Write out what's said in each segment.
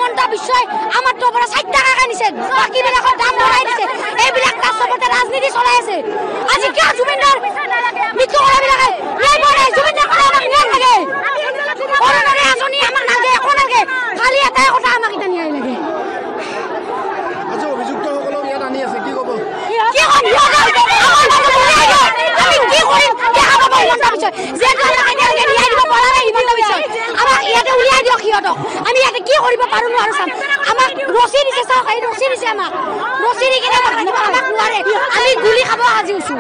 হিমন্ত বিশ্বই আমাৰ পৰা 60 টকা নিছে, বাকীবিলাকৰ দাম বঢ়াই দিছে। এইবিলাক তাৰ চবতে ৰাজনীতি চলাই আছে। আজি কিয় জুবিনদাৰ মৃত্যু কৰাবিলাকে ন্যায় পোৱা নাই? জুবিনদাৰ কৰা আমাক ন্যায় লাগে, অৰুণোদয় আঁচনি আমাক নালাগে, একো নালাগে, খালি এটাই কথা, আমাক এতিয়া ন্যায় লাগে। কি ক'ম? আমি কি কৰিম দেখা পাব হিমন্ত বিশ্বই। যিহেতু আমাক এতিয়ালৈকে ন্যায় দিব পৰা নাই হিমন্ত বিশ্বই, আমাক ইয়াতে উলিয়াই দিয়ক সিহঁতক। আমি ইয়াতে কি কৰিব পাৰো নোৱাৰো চাম। আমাক ৰছী দিছে, চাওক, এই ৰছী দিছে আমাক, ৰছী দি কিনে আমাক নোৱাৰে, আমি গুলি খাব সাজি আছো।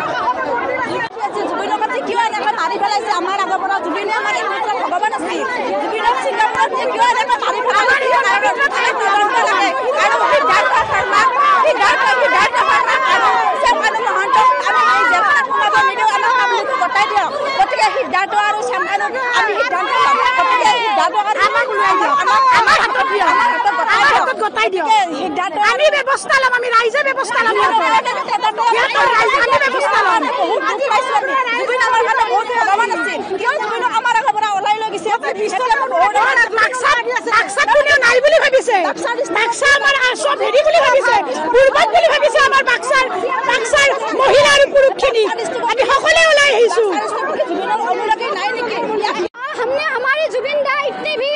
জুবিনক কিয় এনেকৈ মাৰি পেলাইছে? আমাৰ আগৰ পৰা জুবিনে আমাৰ একমাত্ৰ ভগৱান আছিল। জুবিনক ছিংগাপুৰত কিয় এনেকৈ মাৰি পেলাইছে? আৰু সিদ্ধাৰ্থ শৰ্মা, সিদ্ধাৰ্থ শৰ্মা আৰু শ্যামকানু মহন্তক আমি এই জেলখনত সোমাব নিদিওঁ, আমাক পাব্লিকো গোটাই দিয়ক। গতিকে সিদ্ধাৰ্থ আৰু শ্যামকানু আমি সিদ্ধান্ত ল'ম। গতিকে সিদ্ধাৰ্থ আমাক ওলাই দিয়ক, আমাৰ হাতত দিয়ক, আমাৰ হাতত গোটাই দিয়ক। সিদ্ধাৰ্থ আমি ব্যৱস্থা ল'ম, আমি ৰাইজে ব্যৱস্থা ল'ম, আমি ব্যৱস্থা ল'ম। বহুত দুখ পাইছো আমি। জুবিন আমাৰ কাৰণে বহুত ভগৱান আছিল। কিয় জুবিনক আমাৰ আগৰ পৰা ওলাই লৈ গৈছে? বাক্সাত কোনেও নাই বুলি ভাবিছে, বাক্সা আমাৰ চব হেৰি বুলি ভাবিছে, দুৰ্বল বুলি ভাবিছে। আমাৰ বাক্সাৰ বাক্সাৰ মহিলা আৰু পুৰুষখিনি আমি সকলোৱে ওলাই আহিছো। জুবিনৰ অনুৰাগী নাই নেকি? हमने हमारे जुबिन दा इतने भी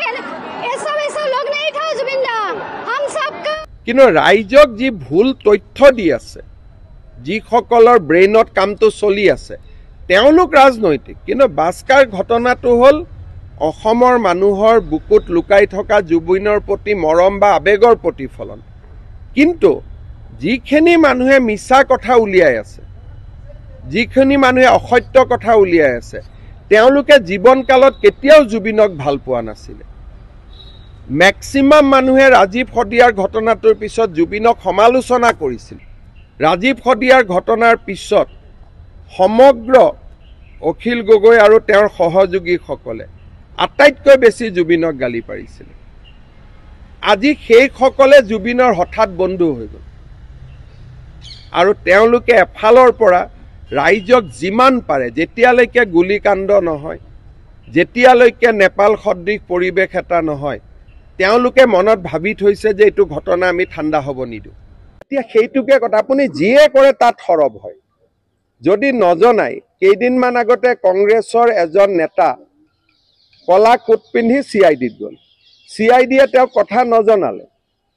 ऐसा वैसा लोग नहीं था जुबिन दा, हम सबका। কিন্তু ৰাইজক যি ভুল তথ্য দি আছে, যিসকলৰ ব্ৰেইনত কামটো চলি আছে, তেওঁলোক ৰাজনৈতিক। কিন্তু বাস্কাৰ ঘটনাটো হ'ল অসমৰ মানুহৰ বুকুত লুকাই থকা জুবিনৰ প্ৰতি মৰম বা আৱেগৰ প্ৰতিফলন। কিন্তু যিখিনি মানুহে মিছা কথা উলিয়াই আছে, যিখিনি মানুহে অসত্য কথা উলিয়াই আছে, তেওঁলোকে জীৱনকালত কেতিয়াও জুবিনক ভাল পোৱা নাছিলে। মেক্সিমাম মানুহে ৰাজীৱ শদিয়াৰ ঘটনাটোৰ পিছত জুবিনক সমালোচনা কৰিছিল। ৰাজীৱ শদিয়াৰ ঘটনাৰ পিছত সমগ্ৰ অখিল গগৈ আৰু তেওঁৰ সহযোগীসকলে আটাইতকৈ বেছি জুবিনক গালি পাৰিছিল। আজি সেইসকলে জুবিনৰ হঠাৎ বন্ধু হৈ গ'ল আৰু তেওঁলোকে এফালৰ পৰা ৰাইজক যিমান পাৰে, যেতিয়ালৈকে গুলীকাণ্ড নহয়, যেতিয়ালৈকে নেপাল সদৃশ পৰিৱেশ এটা নহয়, তেওঁলোকে মনত ভাবি থৈছে যে এইটো ঘটনা আমি ঠাণ্ডা হ'ব নিদিওঁ। এতিয়া সেইটোকে কথা, আপুনি যিয়ে কৰে তাত সৰব হয়। যদি নজনাই, কেইদিনমান আগতে কংগ্ৰেছৰ এজন নেতা কলা কোট পিন্ধি চি I ডিত গ'ল। চি I ডিয়ে তেওঁক কথা নজনালে।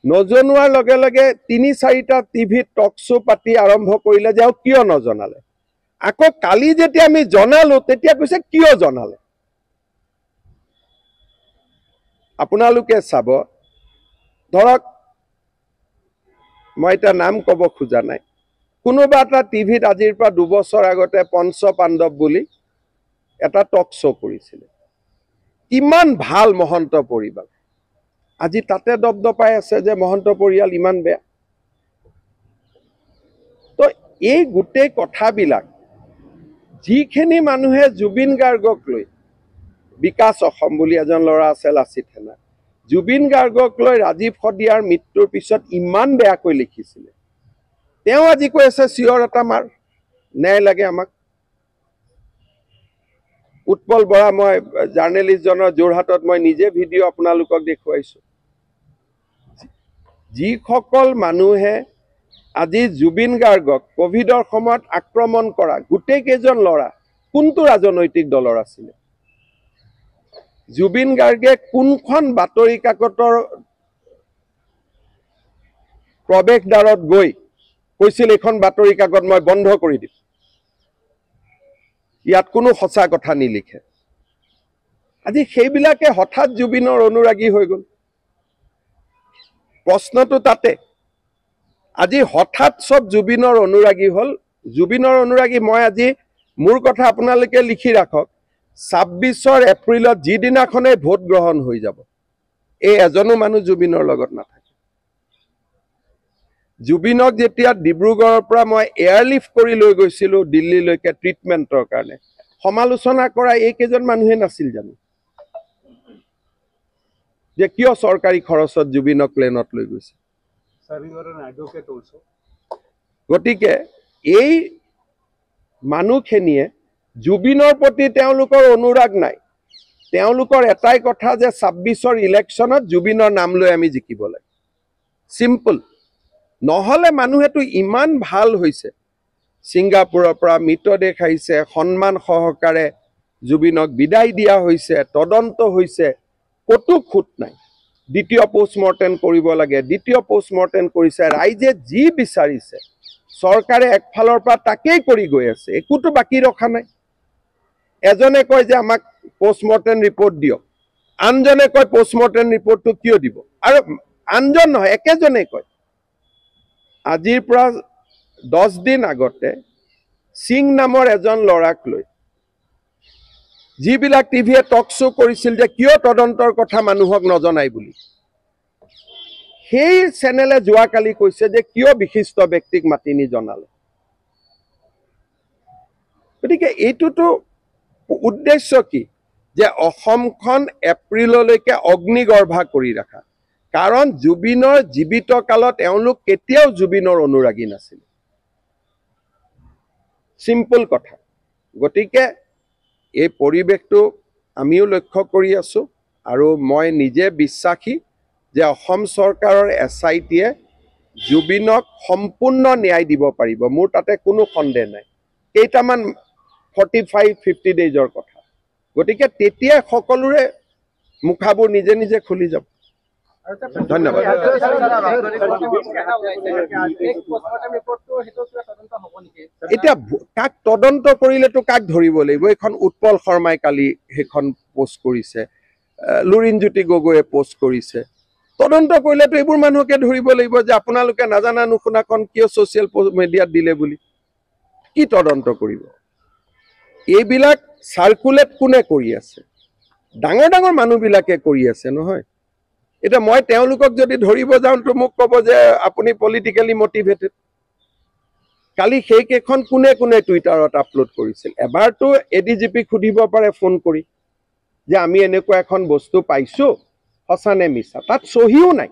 নজনোৱাৰ লগে লগে 3-4টা টিভিত টক শ্ব' পাতি আৰম্ভ কৰিলে যে কিয় নজনালে। আকৌ কালি যেতিয়া আমি জনালো, তেতিয়া কৈছে কিয় জনালে। আপোনালোকে চাব, ধৰক মই এতিয়া নাম ক'ব খোজা নাই, কোনোবা এটা টিভিত আজিৰ পৰা 2 বছৰ আগতে পঞ্চ পাণ্ডৱ বুলি এটা টক শ্ব' কৰিছিলে। কিমান ভাল মহন্ত পৰিয়াল, আজি তাতে দপদপাই আছে যে মহন্ত পৰিয়াল ইমান বেয়া। তো এই গোটেই কথাবিলাক যিখিনি মানুহে জুবিন গাৰ্গক লৈ, বিকাশ অসম বুলি এজন ল'ৰা আছে লাচিত সেনা, জুবিন গাৰ্গক লৈ ৰাজীৱ শদিয়াৰ মৃত্যুৰ পিছত ইমান বেয়াকৈ লিখিছিলে, তেওঁ আজি কৈ আছে চিঞৰ এটা মাৰ, ন্যায় লাগে আমাক। উৎপল বৰা, মই জাৰ্নেলিষ্টজনৰ যোৰহাটত মই নিজে ভিডিঅ' আপোনালোকক দেখুৱাইছোঁ। যিসকল মানুহে আজি জুবিন গাৰ্গক ক'ভিডৰ সময়ত আক্ৰমণ কৰা গোটেইকেইজন ল'ৰা কোনটো ৰাজনৈতিক দলৰ আছিলে? জুবিন গাৰ্গে কোনখন বাতৰি কাকতৰ প্ৰৱেশদ্বাৰত গৈ কৈছিল এইখন বাতৰি কাকত মই বন্ধ কৰি দিম, ইয়াত কোনো সঁচা কথা নিলিখে। আজি সেইবিলাকে হঠাৎ জুবিনৰ অনুৰাগী হৈ গ'ল। প্ৰশ্নটো তাতে, আজি হঠাৎ চব জুবিনৰ অনুৰাগী হ'ল। জুবিনৰ অনুৰাগী মই আজি মোৰ কথা আপোনালোকে লিখি ৰাখক, 26 এপ্ৰিলত যিদিনাখনেই ভোট গ্ৰহণ হৈ যাব, এই এজনো মানুহ জুবিনৰ লগত নাথাকে। জুবিনক যেতিয়া ডিব্ৰুগড়ৰ পৰা মই এয়াৰলিফ্ট কৰি লৈ গৈছিলোঁ দিল্লীলৈকে ট্ৰিটমেণ্টৰ কাৰণে, সমালোচনা কৰা এইকেইজন মানুহে নাছিল জানো যে কিয় চৰকাৰী খৰচত জুবিনক প্লেনত লৈ গৈছে? গতিকে এই মানুহখিনিয়ে জুবিনৰ প্ৰতি তেওঁলোকৰ অনুৰাগ নাই, তেওঁলোকৰ এটাই কথা যে 26ৰ ইলেকশ্যনত জুবিনৰ নাম লৈ আমি জিকিব লাগে, চিম্পল। নহ'লে মানুহেতো ইমান ভাল হৈছে, ছিংগাপুৰৰ পৰা মৃতদেহ আহিছে, সন্মান সহকাৰে জুবিনক বিদায় দিয়া হৈছে, তদন্ত হৈছে, ক'তো খুট নাই। দ্বিতীয় পষ্টমৰ্টেম কৰিব লাগে, দ্বিতীয় পষ্টমৰ্টেম কৰিছে। ৰাইজে যি বিচাৰিছে চৰকাৰে একফালৰ পৰা তাকেই কৰি গৈ আছে, একোতো বাকী ৰখা নাই। এজনে কয় যে আমাক পষ্টমৰ্টেম ৰিপৰ্ট দিয়ক, আনজনে কয় পষ্টমৰ্টেম ৰিপৰ্টটো কিয় দিব, আৰু আনজন নহয় একেজনে কয়। আজিৰ পৰা 10 দিন আগতে সিং নামৰ এজন ল'ৰাক লৈ যিবিলাক টিভিয়ে টক শ্ব' কৰিছিল যে কিয় তদন্তৰ কথা মানুহক নজনাই বুলি, সেই চেনেলে যোৱাকালি কৈছে যে কিয় বিশিষ্ট ব্যক্তিক মাতি নি জনালে। গতিকে এইটোতো উদ্দেশ্য কি, যে অসমখন এপ্ৰিললৈকে অগ্নিগৰ্ভা কৰি ৰাখা। কাৰণ জুবিনৰ জীৱিত কালত এওঁলোক কেতিয়াও জুবিনৰ অনুৰাগী নাছিল, চিম্পল কথা। গতিকে এই পৰিৱেশটো আমিও লক্ষ্য কৰি আছোঁ আৰু মই নিজে বিশ্বাসী যে অসম চৰকাৰৰ SITয়ে জুবিনক সম্পূৰ্ণ ন্যায় দিব পাৰিব, মোৰ তাতে কোনো সন্দেহ নাই। কেইটামান 45-50 ডেইজৰ কথা, গতিকে তেতিয়া সকলোৰে মুখাবোৰ নিজে নিজে খুলি যাব। ধন্যবাদ। এতিয়া কাক তদন্ত কৰিলেতো কাক ধৰিব লাগিব? এইখন উৎপল শৰ্মাই কালি সেইখন পোষ্ট কৰিছে, লুৰিণজ্যোতি গগৈয়ে পোষ্ট কৰিছে। তদন্ত কৰিলেতো এইবোৰ মানুহকে ধৰিব লাগিব যে আপোনালোকে নাজানা নুশুনাখন কিয় ছ'চিয়েল মিডিয়াত দিলে বুলি। কি তদন্ত কৰিব? এইবিলাক চাৰ্কুলেট কোনে কৰি আছে? ডাঙৰ ডাঙৰ মানুহবিলাকে কৰি আছে নহয়। এতিয়া মই তেওঁলোকক যদি ধৰিব যাওঁ তো মোক ক'ব যে আপুনি পলিটিকেলি মটিভেটেড। কালি সেইকেইখন কোনে কোনে টুইটাৰত আপলোড কৰিছিল? এবাৰতো ADGP সুধিব পাৰে ফোন কৰি যে আমি এনেকুৱা এখন বস্তু পাইছোঁ, সঁচা নে মিছা। তাত চহীও নাই,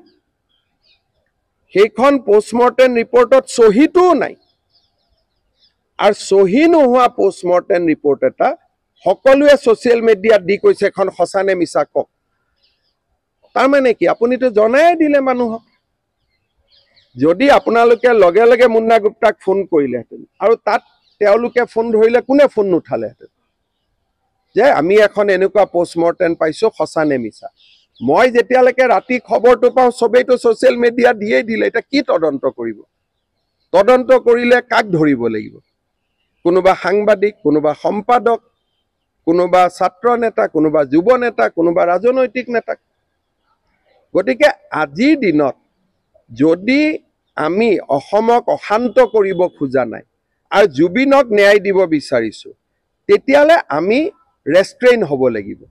সেইখন পষ্টমৰ্টেম ৰিপৰ্টত চহীটোও নাই। আৰু চহী নোহোৱা পষ্টমৰ্টেম ৰিপৰ্ট এটা সকলোৱে ছ'চিয়েল মিডিয়াত দি কৈছে এখন সঁচা নে মিছা কওক। তাৰমানে কি, আপুনিতো জনাই দিলে মানুহক। যদি আপোনালোকে লগে লগে মুন্না গুপ্তাক ফোন কৰিলেহেঁতেন আৰু তাত তেওঁলোকে ফোন ধৰিলে, কোনে ফোন নুঠালেহেঁতেন যে আমি এখন এনেকুৱা পষ্টমৰ্টেম পাইছোঁ, সঁচা নে মিছা। মই যেতিয়ালৈকে ৰাতি খবৰটো পাওঁ চবেইতো ছ'চিয়েল মিডিয়া দিয়েই দিলে। এতিয়া কি তদন্ত কৰিব? তদন্ত কৰিলে কাক ধৰিব লাগিব? কোনোবা সাংবাদিক, কোনোবা সম্পাদক, কোনোবা ছাত্ৰ নেতা, কোনোবা যুৱ নেতা, কোনোবা ৰাজনৈতিক নেতা। গতিকে আজিৰ দিনত যদি আমি অসমক অশান্ত কৰিব খোজা নাই আৰু জুবিনক ন্যায় দিব বিচাৰিছোঁ, তেতিয়াহ'লে আমি ৰেষ্ট্ৰেইন হ'ব লাগিব।